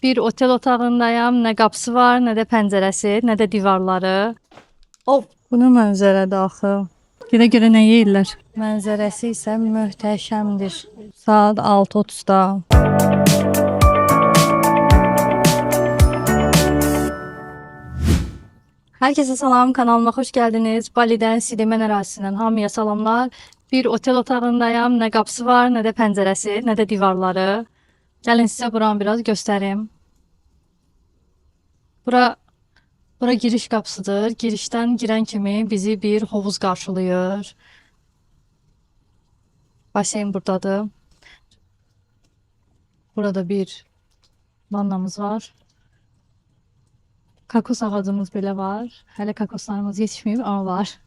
Bir otel otağındayam. Nə qapısı var, nə də pəncərəsi, nə də divarları. Of, bu nə mənzərədir axı. Görə görə nə yeyirlər? Mənzərəsi isə möhtəşəmdir. Saat 6:30-da. Herkese salam, kanalıma hoş geldiniz. Bali'den, Sidemen ərazisindən hamıya salamlar. Bir otel otağındayam. Nə qapısı var, nə də pəncərəsi, nə də divarları. Gəlin sizə buranı biraz göstərim. Bura giriş qapısıdır. Girişdən girən kimi bizi bir hovuz qarşılayır. Baseyn buradadır. Burada bir vannamız var. Kakos ağacımız belə var. Hələ kakoslarımız yetişməyib, amma var.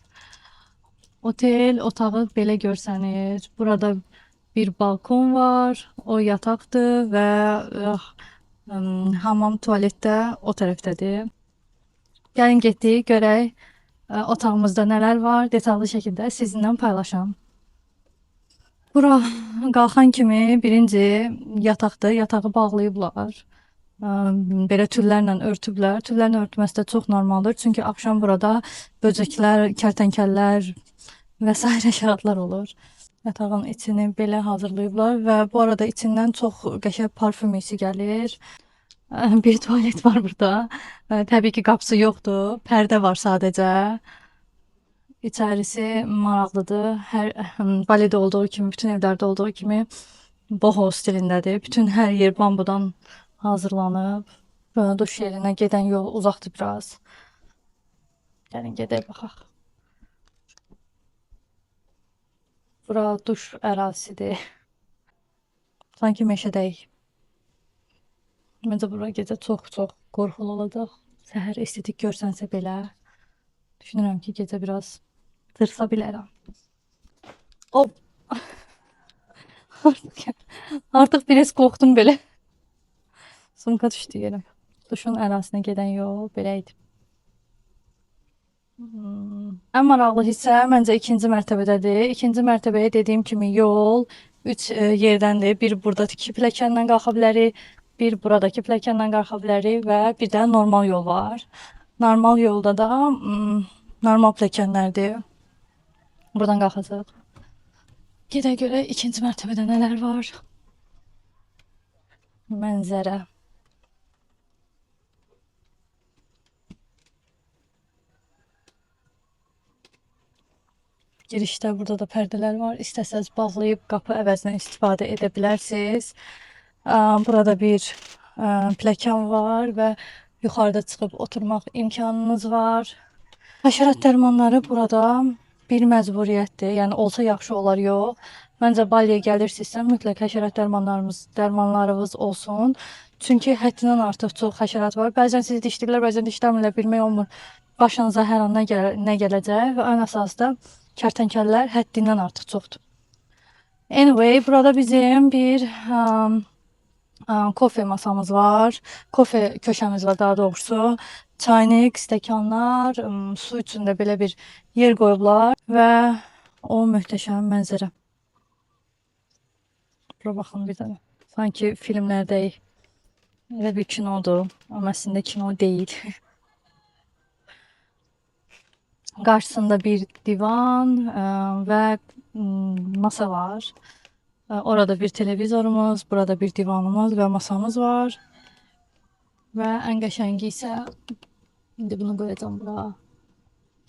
Otel otağı belə görsənir. Burada bir balkon var. O yataqdır və hamam tualet də o tərəfdədir. Gəlin getdik, görək otağımızda nələr var, detallı şəkildə sizinlə paylaşam. Bura qalxan kimi birinci yataqdır. Yatağı bağlayıblar. Belə tüllərlə örtüblər. Tüllərlə örtməsi də çox normaldır. Çünki axşam burada böcəklər, kərtənkələlər və sair həşəratlar olur. Yatağın içini belə hazırlayıblar və bu arada içindən çox qəşəng parfüm isi gəlir. Bir tualet var burada. Təbii ki, qapısı yoxdur. Pərdə var sadəcə. İçərisi maraqlıdır. Hər Balidə olduğu kimi, bütün evlərdə olduğu kimi boho stilindədir. Bütün hər yer bambudan hazırlanıb. Böyle duş yerinə gedən yol uzaqdır biraz. Gəlin gedək baxaq. Bura duş ərazisidir. Sanki meşədəyik. Məncə bura gecə çox-çox qorxulu olacaq. Səhər estetik görsənsə belə. Düşünürəm ki, gecə biraz tırsa bilərəm. Hop. Artıq biraz qorxdum belə. Sumka düşdü yerə. Duşun ərazisinə gedən yol belə idi. Ən maraqlı hissə məncə ikinci mərtəbədədir. İkinci mərtəbəyə dediyim kimi yol 3 yerdəndir. Bir buradakı pilləkənlə qalxa bilərik, bir buradakı pilləkənlə qalxa bilərik və bir də normal yol var. Normal yolda da normal pilləkənlərdir. Buradan qalxacaq. Gedək görək ikinci mərtəbədə nələr var. Mənzərə. Girişdə burada da pərdələr var. İstəsəz bağlayıb qapı əvəzinə istifadə edə bilərsiniz. Burada bir pilləkən var və yuxarıda çıxıb oturmaq imkanınız var. Həşərat dərmanları burada bir məcburiyyətdir. Yəni olsa yaxşı olar, yox. Məncə Baliyə gəlirsinizsə mütləq həşərat dərmanlarınız olsun. Çünki həddindən artıq çox həşərat var. Bəzən sizi dişləyirlər, bəzən dişləmirlər, bilmək olmur. Başınıza hər an nə gələcək və ən əsası da kərtənkələlər həddindən artıq çoxdur. Anyway, burada bizim bir kofe masamız var. Kofe köşəmiz var daha doğrusu. Çaynik, stəkanlar, su üçün də belə bir yer qoyublar və o möhtəşəm mənzərə. Bura baxın bir dənə. Sanki filmlərdəyik. Elə bir kinodur, amma əslində kino deyil. Qarşısında bir divan və masa var. Orada bir televizorumuz, burada bir divanımız və masamız var. Və ən qəşəngi isə indi bunu qoyacağam bura.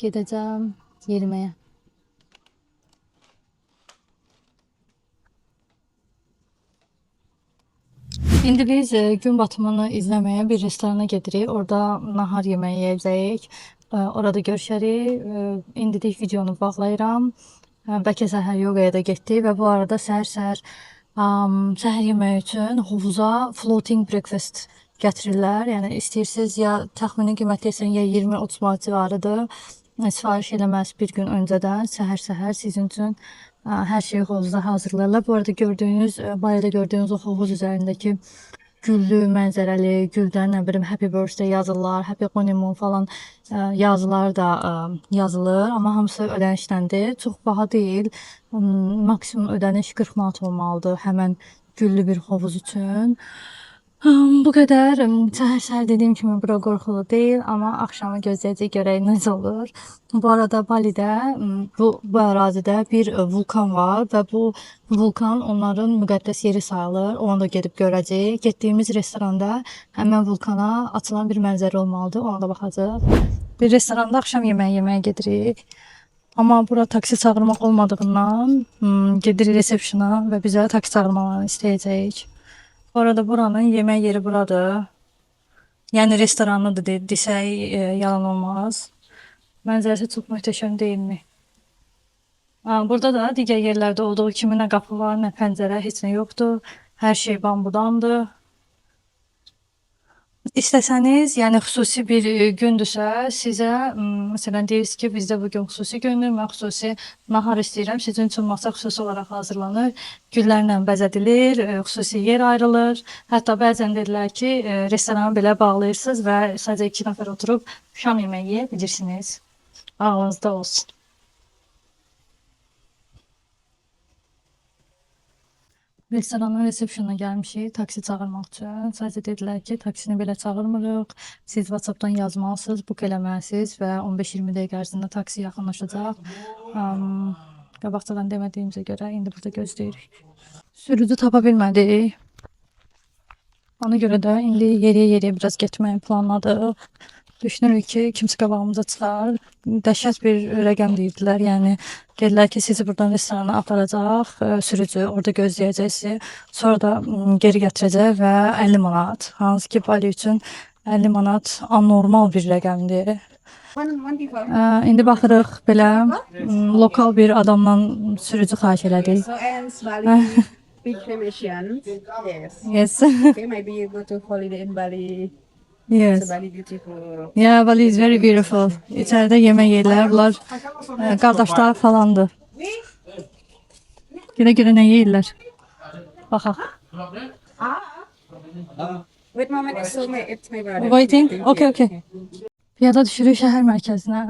Gedəcəm yeriməyə. İndi biz gün batımını izləməyə bir restorana gedirik. Orada nahar yeməyi yeyəcəyik. Orada görüşərik. İndilik videonu bağlayıram. Bəlkə səhər yoqaya da getdik və bu arada səhər-səhər səhər yeməyi üçün hovuza floating breakfast gətirirlər. Yəni istəyirsiniz ya təxmini qiymət desən ya 20-30 manat civarıdır. Sifariş eləməz bir gün öncədən səhər-səhər sizin üçün hər şeyi hovuzda hazırlayırlar. Bu arada gördüyünüz, Balidə gördüyünüz o hovuz üzərindəki güllü mənzərəli, güldən nə bilim Happy Birthday yazırlar, Happy Honeymoon falan yazılar da yazılır, amma hamısı ödənişləndir. Çox baha deyil. Maksimum ödəniş 40 manat olmalıdır həmən güllü bir hovuz üçün. Bu qədər. Səhər-səhər dediyim kimi bura qorxulu deyil, amma axşamı gözləyəcəyik görək necə olur. Bu arada Balidə bu ərazidə bir vulkan var və bu vulkan onların müqəddəs yeri sayılır. Onu da gedib görəcəyik. Getdiyimiz restoranda həmən vulkana açılan bir mənzərə olmalıdır. Ona da baxacağıq. Bir restoranda axşam yeməyi yeməyə gedirik. Amma bura taksi çağırmaq olmadığından gedirik resepşına və bizə taksi çağırmalarını istəyəcəyik. Bu arada buranın yemək yeri buradır. Yəni restoranıdır desək yalan olmaz. Mənzərəsi çox möhtəşəm deyilmi? Burada da digər yerlərdə olduğu kimi nə qapı var, nə pəncərə, heç nə yoxdur. Hər şey bambudandır. İstəsəniz, yəni xüsusi bir gündürsə, sizə məsələn deyirsiniz ki, bizdə bu gün xüsusi gündür, mən xüsusi nahar istəyirəm. Sizin üçün masa xüsusi olaraq hazırlanır, güllərlə bəzədilir, xüsusi yer ayrılır. Hətta bəzən dedilər ki, restoranı belə bağlayırsınız və sadəcə 2 nəfər oturub şam yeməyi yeyə bilirsiniz. Ağlınızda olsun. Restoranın resepşonuna gəlmişik taksi çağırmaq üçün. Sadəcə dedilər ki, taksini belə çağırmırıq. Siz WhatsApp-dan yazmalısınız, book eləməlisiniz və 15-20 dəqiqə ərzində taksi yaxınlaşacaq. Qabaqcadan demədiyimizə görə indi burada gözləyirik. Sürücü tapa bilmədik. Ona görə də indi yeriyə-yeriyə biraz getməyi planladıq. Düşünürük ki, kimsə qabağımıza çıxar. Dəhşət bir rəqəm deyirdilər. Yəni dedilər ki, sizi buradan restorana aparacaq, sürücü orada gözləyəcək sizi. Sonra da geri gətirəcək və 50 manat. Hansı ki, Bali üçün 50 manat anormal bir rəqəmdir. İndi baxırıq belə lokal bir adamla sürücü xahiş elədik. Yes. Yes. Okay, maybe you go to holiday in Bali. Yes. So Bali beautiful. Yeah, Bali is very beautiful. İçəridə yemək yeyirlər. Bunlar qardaşlar falandır. Görə görə nə yeyirlər. Baxaq. Wait moment, it's so my it's my brother. Waiting? Thank Okay, you. okay. Piyada düşürük şəhər mərkəzinə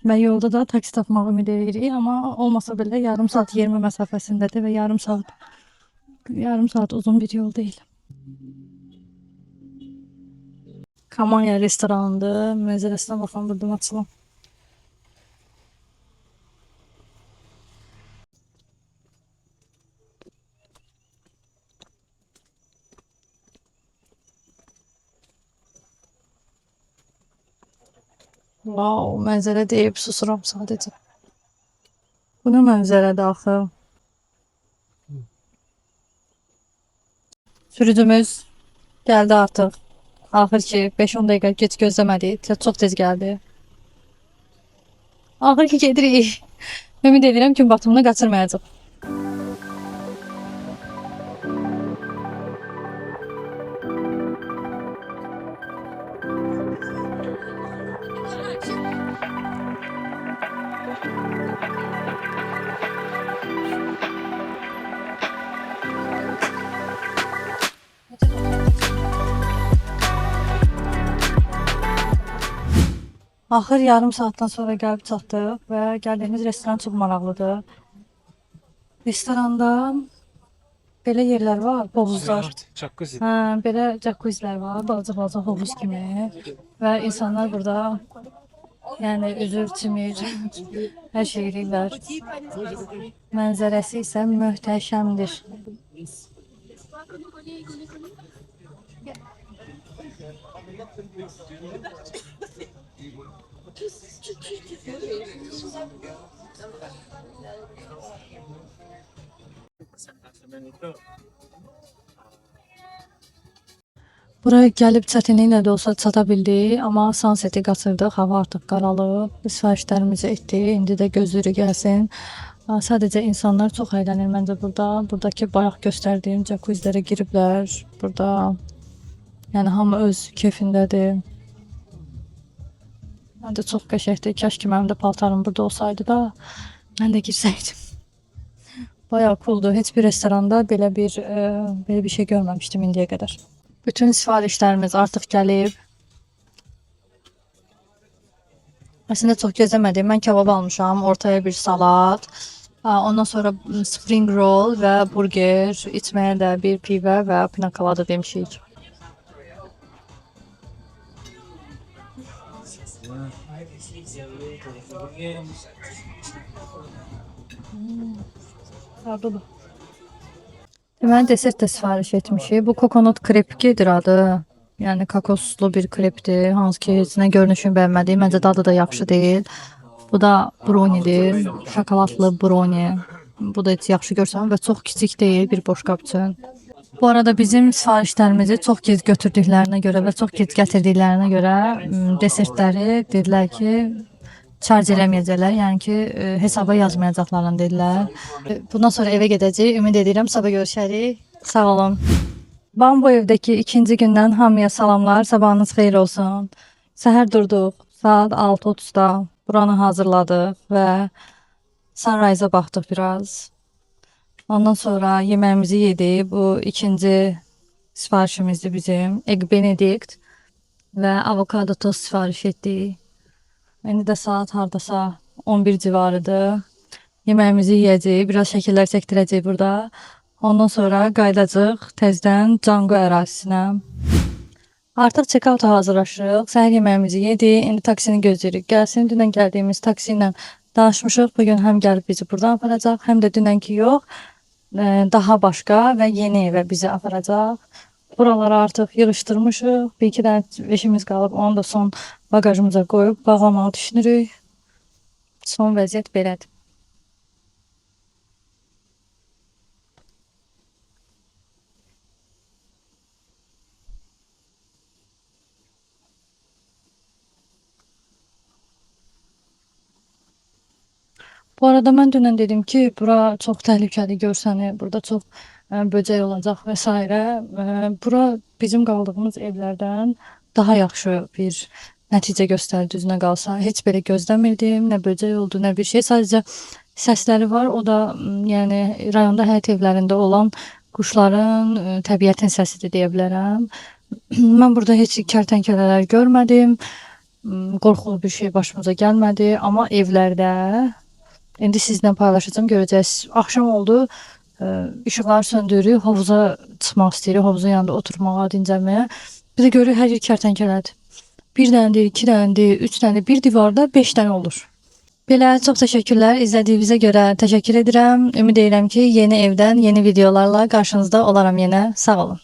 və yolda da taksi tapmaq ümid edirik, amma olmasa belə yarım saat yermə məsafəsindədir və yarım saat uzun bir yol deyil. Kamanya restoranıdır. Mənzərəsinə baxın buradan açılan. Wow, mənzərə deyib susuram sadəcə. Bu nə mənzərədir axı? Sürücümüz gəldi artıq. Axır ki 5-10 dəqiqə gec gözləmədik. Çox tez gəldi. Axır ki gedirik. Ümid edirəm ki, batımını qaçırmayacaq. Axır yarım saatdan sonra gəlib çatdıq və gəldiyimiz restoran çox maraqlıdır. Restoranda belə yerlər var, hovuzlar. Jacuzzi. Hə, belə jacuzzilər var, balaca-balaca hovuz kimi və insanlar burada yəni üzür, çimir, hər şey eləyirlər. Mənzərəsi isə möhtəşəmdir. Buraya gəlib çətinliklə də olsa çata bildik, amma sunseti qaçırdıq. Hava artıq qaralıb. Sifarişlərimizi etdik. İndi də gözləyirik gəlsin. Sadəcə insanlar çox əylənir məncə burada. Buradakı bayaq göstərdiyim jacuzzilərə giriblər. Burada yəni hamı öz keyfindədir. Məncə çox qəşəngdir. Kaş ki mənim də paltarım burada olsaydı da mən də girsəydim. Bayağı cooldur. Heç bir restoranda belə bir şey görməmişdim indiyə qədər. Bütün sifarişlərimiz artıq gəlib. Əslində çox gözləmədim. Mən kebab almışam, ortaya bir salat, ondan sonra spring roll və burger, içməyə də bir pivə və pina colada demişik. Dadlıdır. Deməli desert də sifariş etmişik. Bu coconut krepkidir adı. Yəni kokoslu bir krepdir. Hansı ki heç nə görünüşünü bəyənmədik. Məncə dadı da yaxşı deyil. Bu da browniedir. Şokoladlı brownie. Bu da heç yaxşı görsənmir və çox kiçik deyil bir boşqab üçün. Bu arada bizim sifarişlərimizi çox gec götürdüklərinə görə və çox gec gətirdiklərinə görə desertləri dedilər ki, charge eləməyəcəklər, yəni ki, hesaba yazmayacaqlarını dedilər. Bundan sonra evə gedəcəyik. Ümid edirəm sabah görüşərik. Sağ olun. Bambu evdəki ikinci gündən hamıya salamlar. Sabahınız xeyir olsun. Səhər durduq. Saat 6:30-da buranı hazırladıq və sunrise-a baxdıq biraz. Ondan sonra yeməyimizi yedik. Bu ikinci sifarişimizdir bizim. Egg Benedict və avokado tost sifariş etdik. İndi də saat hardasa 11 civarıdır. Yeməyimizi yeyəcəyik, biraz şəkillər çəkdirəcəyik burada. Ondan sonra qayıdacağıq təzədən Canggu ərazisinə. Artıq check-out-a hazırlaşırıq. Səhər yeməyimizi yedik. İndi taksini gözləyirik. Gəlsin. Dünən gəldiyimiz taksi ilə danışmışıq. Bu gün həm gəlib bizi buradan aparacaq, həm də dünənki yox, daha başqa və yeni evə bizi aparacaq. Buraları artıq yığışdırmışıq. Bir iki dənə veşimiz qalıb, onu da son bagajımıza qoyub bağlamağı düşünürük. Son vəziyyət belədir. Bu arada mən dünən dedim ki, bura çox təhlükəli görsənir, burada çox böcək olacaq və s. Bura bizim qaldığımız evlərdən daha yaxşı bir nəticə göstərdi düzünə qalsa. Heç belə gözləmirdim, nə böcək oldu, nə bir şey. Sadəcə səsləri var. O da yəni rayonda həyət evlərində olan quşların, təbiətin səsidir deyə bilərəm. Mən burada heç kərtənkələlər görmədim. Qorxulu bir şey başımıza gəlmədi, amma evlərdə İndi sizlə paylaşacağım, görəcəksiniz. Axşam oldu, işıqları söndürürük, hovuza çıxmaq istəyirik, hovuzun yanında oturmağa, dincəlməyə. Bir də görürük hər yer kərtənkələdir. Bir dənə deyil, iki dənə deyil, üç dənə, bir divarda 5 dənə olur. Belə çox təşəkkürlər izlədiyinizə görə təşəkkür edirəm. Ümid edirəm ki, yeni evdən yeni videolarla qarşınızda olaram yenə. Sağ olun.